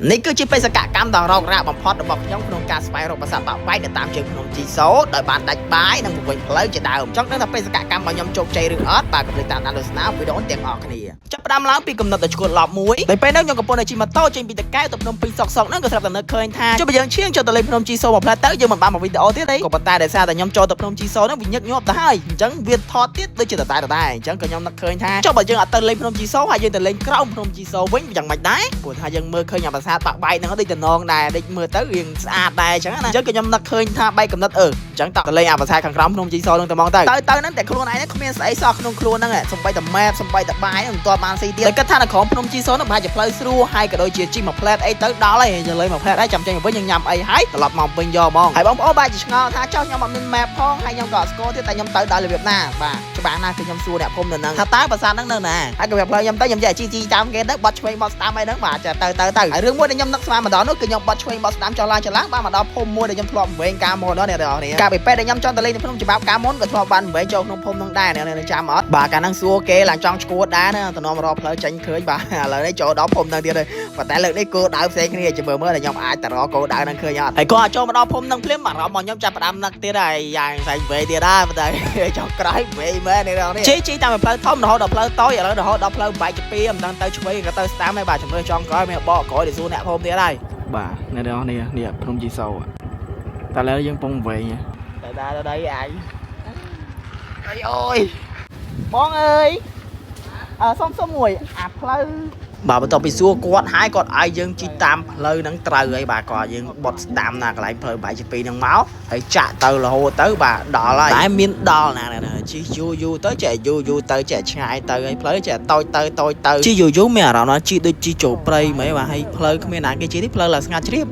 នេះគឺជាបេសកកម្មដ៏រោគរាកបំផុតរបស់ខ្ញុំក្នុងការស្វែងរកប្រាសាទបាក់បែកនៅតាមជើងភ្នំជីសូដោយបានដាច់បាយនិងវវិញផ្លូវជាដើមចង់ដឹងថាបេសកកម្មរបស់ខ្ញុំជោគជ័យឬអត់បាទកុំភ្លេចតាមដានទស្សនាវីដេអូទាំងអស់គ្នាចាប់ផ្ដើមឡើងពីកំណត់ដ៏ឈួតឡប់មួយដោយពេលនោះខ្ញុំកំពុងតែជិះម៉ូតូចេញពីតកែវទៅភ្នំពេញសុកសុកហ្នឹងក៏ស្រាប់តែនឹកឃើញថាចុះបើយើងឈៀងចូលទៅលេងភ្នំជីសូមួយផ្លែទៅយើងមិនបានមកវីដេអូទៀតទេក៏ប៉ុន្តែដោយសារតែខ្ញុំចូលទៅភ្នំជីសូហ្នឹងវាញឹកញាប់ទៅហើយអញ្ចឹងវាថតទៀតដូចជាដដែលដដែលអញ្ចឹងក៏ខ្ញុំនឹកឃើញថាចុះបើយើងអត់ទៅលេងភ្នំជីសូហើយយើងទៅលេងក្រោមភ្នំជីសូវិញយ៉ាងម៉េចដែរព្រោះថាយើងមើលឃើញអាប្រាសាទបាក់បែកហ្នឹងដូចតំណងដែរដូចមើលទៅរៀងស្អាតដែរអញ្ចឹងណាអញ្ចឹងក៏ខ្ញុំនឹកឃើញថាបែកកំណត់អឺអញ្ចឹងតទៅលេងអាប្រាសាទខាងក្រោមភ្នំជីសូហ្នឹងតែហ្មងទៅទៅទៅហ្នឹងតែខ្លួនឯងហ្នឹងគ្មានស្អីសោះក្នុងខ្លួនហ្នឹងសំបីតែ map សំបីតែបាយហ្នឹងមិនទាន់បានស៊ីទៀតតែគិតថានៅក្រោមភ្នំជីសូហ្នឹងប្រហែលជាផ្លូវស្រួលហើយក៏ដូចជាជិះមួយផ្លែតអីទៅដល់ហើយយើងលេងមួយផ្លែតហើយចាំចេញមកវិញយើងញ៉ាំអីហើយត្រឡប់មកវិញយកហ្មងហើយបងប្អូនបាទជាឆ្ងល់ថាចុះខ្ញុំអត់មាន map ផងហើយខ្ញុំក៏អត់ស្គាល់ទៀតតែខ្ញុំទៅដល់របៀបណាបាទច្បាស់ណាស់គឺខ្ញុំសួរអ្នកភូមិនៅហ្នឹងថាតើប្រាសាទហ្នឹងនៅណាហើយក៏ប្រាប់ផ្លូវខ្ញុំទៅខ្ញុំចេះជីជីតាមគេទៅបត់ឆ្វេងបត់ស្ដាំអីហ្នឹងបាទចេះទៅទៅទៅហើយរឿងមួយដែលខ្ញុំនឹកស្មានមកដល់នោះគឺខ្ញុំបត់ឆ្វេងបត់ស្ដាំចុះឡើងចុះឡើងបាទមកដល់ភូមិមួយដែលខ្ញុំធ្លាប់វែងកាលមុនដល់អ្នកទាំងអស់គ្នាកាលពីពេលដែលខ្ញុំចង់ទៅលេងនៅភ្នំច្បាប់កាលមុនក៏ធ្លាប់បានវែងចូលក្នុងភូមិហ្នឹងដែរអ្នកទាំងចាំអត់បាទកាលហ្នឹងសួរគេឡើងចង់ឈួតដែរណាតំណមរកផ្លូវចេញឃើញបាទឥឡូវនេះចូលដល់ភូមិហ្នឹងទៀតហើយប៉ុន្តែលើកនេះគោដៅផ្សេងគ្នាចាំមើលមើលតែខ្ញុំអាចទៅរកគោដៅហ្នឹងឃើញអត់ហើយក៏ចូលមកដល់ភូមិហ្នឹងភ្លាមអារម្មណ៍របស់ខ្ញុំចាប់ផ្ដើមនឹកទៀតហើយយ៉ាងផ្សេងវេទៀតដែរប៉ុន្តែចង់ក្រោយវេមែនអ្នកទាំងនេះជីជីតាមផ្លូវធំរហូតដល់ផ្លូវតូចឥឡូវរហូតដល់ផ្លូវបែកជាពីរមិនដឹងទៅឆ្វេងក៏ទៅស្ដាំដែរបាទជំរឿចង់ក្រោយមានបកក្រោយទៅសួរអ្នកភូមិទៀតហើយ បាទអ្នកទាំងអស់គ្នានេះភ្នំជីសូតែឥឡូវយើងពងវែង ទៅដែរទៅដីអញអីអូយបងអើយអើសុំសុំមួយអាផ្លូវបាទបន្ទាប់ពីសួរគាត់ហើយគាត់ឲ្យយើងជិះតាមផ្លូវហ្នឹងត្រូវហើយបាទគាត់ឲ្យយើងបត់ស្ដាំណាកន្លែងផ្លូវបែកជាពីរហ្នឹងមកហើយចាក់ទៅរហូតទៅបាទដល់ហើយតែមានដល់ណាណាជិះយូរយូរទៅចេះយូរយូរទៅចេះឆ្ងាយទៅហើយផ្លូវចេះតូចទៅតូចទៅជិះយូរយូរមានអារម្មណ៍ថាជិះដូចជិះចូលព្រៃហ្មងបាទហើយផ្លូវគ្មានណាគេជិះទេផ្លូវឡាស្ងាត់ជ្រាប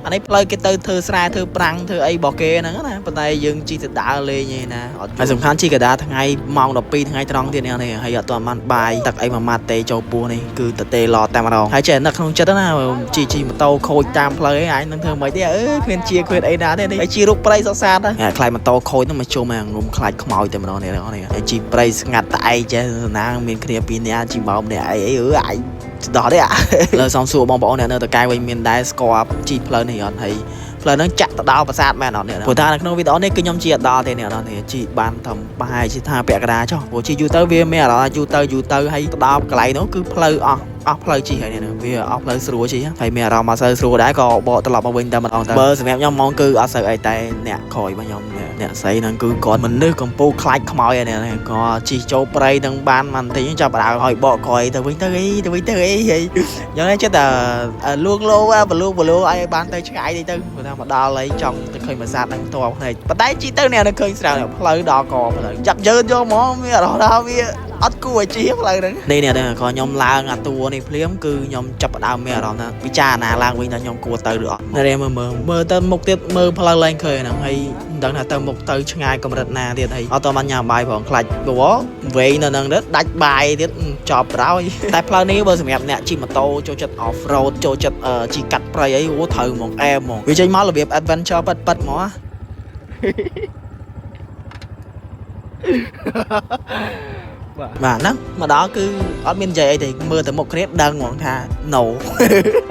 អានេះផ្លូវគេទៅធ្វើស្រែធ្វើប្រាំងធ្វើអីរបស់គេហ្នឹងណាប៉ុន្តែយើងជិះទៅដើរលេងឯណាអត់ហើយសំខាន់ជិះកដាថ្ងៃម៉ោង12ថ្ងៃត្រង់ទៀតនេះនេះហើយអត់ទាន់បានបាយទឹកអីមួយម៉ាត់ទេចូលពោះនេះគឺតទេឡតែម្ដងហើយចេះនឹកក្នុងចិត្តណាជិះជិះម៉ូតូខូចតាមផ្លូវអីអញនឹងធ្វើមិនទេអឺគ្មានជាគ្មានអីណាទេនេះហើយជិះរុកព្រៃសុកសាតហ្នឹងខ្លាចម៉ូតូខូចហ្នឹងមកជុំងងុំខ្លាចខ្មោចតែម្ដងនេះនេះហើយជិះព្រៃស្ងាត់តែឯងចេះណាមានគ្នាពីរនាក់ជិះមកម្នាក់អីអីអឺអញដល់ទេលើសំសួរបងប្អូនអ្នកនៅតកែវិញមានដែរស្គាល់ជីផ្លូវនេះអត់ហើយផ្លូវហ្នឹងចាក់ទៅដល់ប្រាសាទមែនអត់នេះព្រោះថានៅក្នុងវីដេអូនេះគឺខ្ញុំជិះអត់ដល់ទេអ្នកនរនេះជិះបានត្រឹមប្រហែលជាថាពាក់កណ្ដាលចុះព្រោះជិះយូរទៅវាមានអារម្មណ៍ថាយូរទៅយូរទៅហើយទៅដល់កន្លែងនោះគឺផ្លូវអស់អស់ផ្លូវជិះហើយនេះវាអស់ផ្លូវស្រួលជិះហើយមានអារម្មណ៍អត់សូវស្រួលដែរក៏បកត្រឡប់មកវិញតែម្ដងទៅបើសម្រាប់ខ្ញុំហ្មងគឺអត់សូវអីតែអ្នកក្រោយរបស់ខ្ញុំអ្នកស្រីហ្នឹងគឺគាត់មនុស្សកំពូលខ្លាចខ្មោចហើយនេះគាត់ជិះចូលព្រៃនឹងបានបន្តិចចាប់ដើមឲ្យបកក្រោយទៅវិញទៅអីទៅវិញទៅអីហើយយ៉ាងនេះចិត្តតែលួងលោបលូបលូឲ្យបានទៅឆ្ងាយតិចទៅព្រោះថាមកដល់ហើយចង់ទៅឃើញប្រាសាទហ្នឹងផ្ទាល់ភ្នែកប៉ុន្តែជិះទៅអ្នកនៅឃើញស្រាប់ផ្លូវដល់កផ្លូវចាប់យឺនយកហ្មងមានអារម្មណ៍ថាវាអត់គួរឲ្យជិះផ្លូវហ្នឹងនេះនេះក៏ខ្ញុំឡើងអាតួនេះភ្លាមគឺខ្ញុំចាប់ផ្ដើមមានអារម្មណ៍ថាពិចារណាឡើងវិញថាខ្ញុំគួរទៅឬអត់នេះមើលមើលមើលទៅមុខទៀតមើលផ្លូវឡើងឃើញហ្នឹងហើយមិនដឹងថាទៅមុខទៅឆ្ងាយកម្រិតណាទៀតហើយអត់តបានញ៉ាំបាយផងខ្លាចបវវែងនៅហ្នឹងទៅដាច់បាយទៀតចប់ហើយតែផ្លូវនេះបើសម្រាប់អ្នកជិះម៉ូតូចូលចិត្ត off road ចូលចិត្តជិះកាត់ព្រៃអីអូត្រូវហ្មងអែមហ្មងវាចេញមករបៀប adventure ប៉ិតប៉ិតហ្មង បាទហ្នឹងមកដល់គឺអត់មាននិយាយអីទេមើលតែមុខគ្នាដឹងហ្មងថា no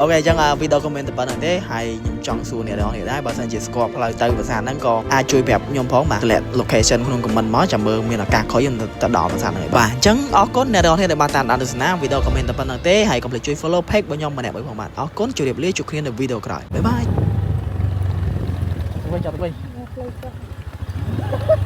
OK អញ្ចឹងវីដេអូ comment តែប៉ុណ្្នឹងទេហើយខ្ញុំចង់សួរអ្នកទាំងអស់គ្នាដែរបើសិនជាស្គាល់ផ្លូវទៅប្រាសាទហ្នឹងក៏អាចជួយប្រាប់ខ្ញុំផងបាទទម្លាក់ location ក្នុង comment មកចាំមើលមានឱកាសក្រោយខ្ញុំទៅដល់ប្រាសាទហ្នឹងបាទអញ្ចឹងអរគុណអ្នកទាំងអស់គ្នាដែលបានតាមដានទស្សនាវីដេអូ comment តែប៉ុណ្្នឹងទេហើយកុំភ្លេចជួយ follow page របស់ខ្ញុំម្នាក់មួយផងបាទអរគុណជម្រាបលាជួបគ្នានៅវីដេអូក្រោយ bye bye វិញចាប់វិញ ផ្លូវចុះ